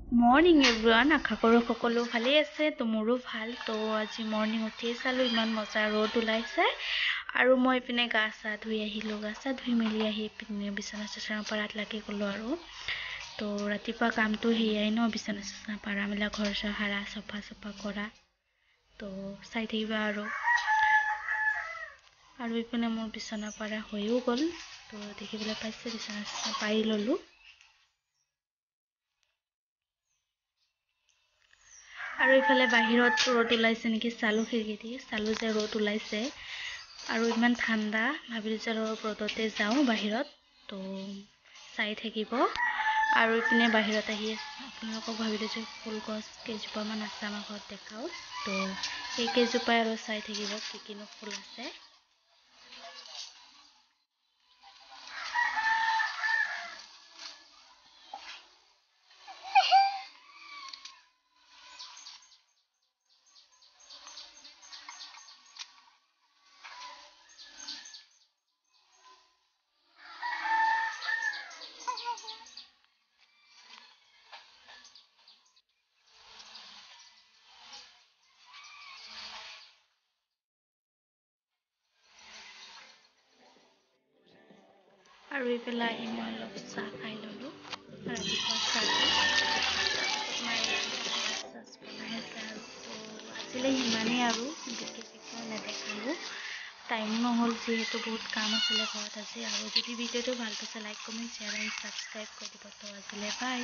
Morning everyone, আশা কৰোঁ সকলো ভালেই আছে। তো মোৰো ভাল। তো আজি মৰ্ণিং উঠিয়ে চালোঁ ইমান মজা ৰ'দ ওলাইছে আৰু মই ইপিনে গা চা ধুই আহিলোঁ। গা চা ধুই মেলি আহি ইপিনে বিচনা চিচনা পাৰাত লাগি গ'লোঁ আৰু। তো ৰাতিপুৱা কামটো সেয়াই ন, বিচনা চিচনা পাৰা মেলা, ঘৰ চৰ সাৰা, চফা চফা কৰা। তো চাই থাকিবা আৰু। আৰু ইপিনে মোৰ বিচনা পাৰা হৈও গ'ল। তো দেখিবলৈ পাইছে বিচনা চিচনা পাৰি ল'লোঁ। আৰু ইফালে বাহিৰত ৰ'দ ওলাইছে নেকি চালোঁ, খিৰিকী দি চালোঁ যে ৰ'দ ওলাইছে আৰু ইমান ঠাণ্ডা, ভাবিলোঁ যে অলপ ৰ'দতে যাওঁ বাহিৰত। তো চাই থাকিব। আৰু ইপিনে বাহিৰত আহি আপোনালোকক ভাবিলোঁ যে ফুল গছ কেইজোপামান আছে আমাৰ ঘৰত দেখাওঁ। তো সেই কেইজোপাই আৰু চাই থাকিব কি কিনো ফুল আছে। আৰু এইফালে আহি মই অলপ চাহ খাই ল'লোঁ, ৰাতিপুৱা চাহ বনাই আছে। আৰু তো আজিলৈ সিমানেই, আৰু বিশেষ একো নেদেখালোঁ, টাইম নহ'ল যিহেতু বহুত কাম আছিলে ঘৰত আজি। আৰু যদি ভিডিঅ'টো ভাল পাইছে like, comment, share and subscribe কৰি দিব। তো আজিলৈ বাই।